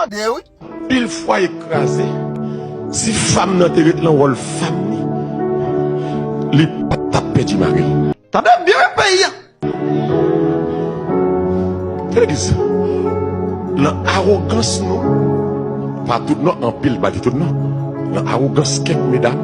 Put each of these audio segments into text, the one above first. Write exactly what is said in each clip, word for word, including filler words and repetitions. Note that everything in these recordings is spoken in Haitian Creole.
Tande wi. Pil fwaye kraze, si fanm nan te ret nan wòl fanm li, li pa t ap pèdi mari l. Tande byen peyi a. Legliz, nan awogans nou, pa tout non, anpil, m pa di tout non, nan awogans kèk medam,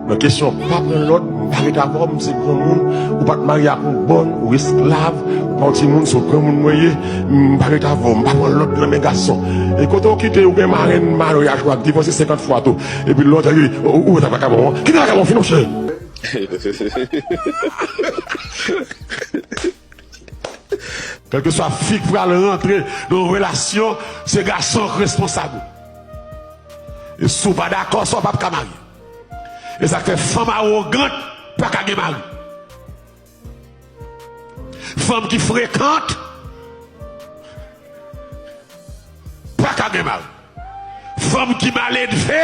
nan kesyon pa pran lòd, m pa ret avè w, m se granmoun, ou pa t marye ak yon bòn, ou esklav, ou pa yon timoun, se yon granmoun mwen ye, m pa ret avè w, m pa pran lòd nan men gason. E kote w kite, ou gen marenn maryaj ou ak divòse senkant fwa tou. Epi lè w tande, ou, ou, ou ret ak vakabon an. Kite vakabon, fin, monchè. Kèlkeswa fi k pral rantre nan yon relasyon, se gason k responsab. E si w pa dakò, sa w p ap ka marye. E sa k fè fanm awogant pa ka gen mari. Fanm ki frekant pa ka gen mari. Fanm ki maledve.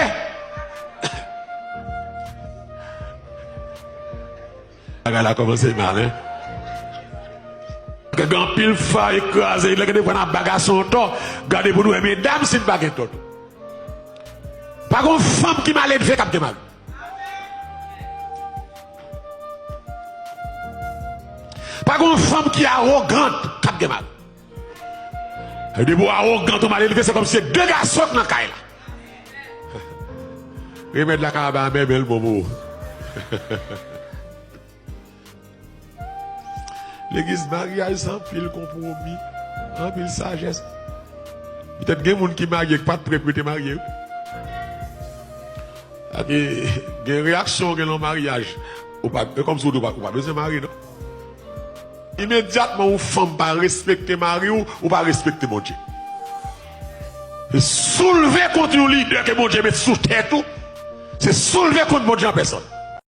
Bagay la kòmanse mal, en. Gen anpil fwaye kraze, lè gen de fwa n ap ba gason tò, gade pou nou wè medam si n pa gen tò tou. Pa gon fanm ki maledve k ap gen mari. Pa gon fanm ki awogant k ap gen mari. Depi w awogant ou maledve, se kòmsi se de gason k nan kay la. Remèd la ka ba bèbè l bon pou ou. Legliz, maryaj se anpil konpwomi, anpil sajès. Petèt gen moun ki marye k pa t prè pou yo te marye wi. Sa vle di, gen reyaksyon w gen nan maryaj. Ou pa, e kòmsi w di w pa, ou pa bezwen marye non. Imedyatman yon fanm pa respekte mari w, ou pa respekte Bondye. Se soulve kont yon lidè ke Bondye met sou tèt ou, se soulve kont Bondye an pèsòn.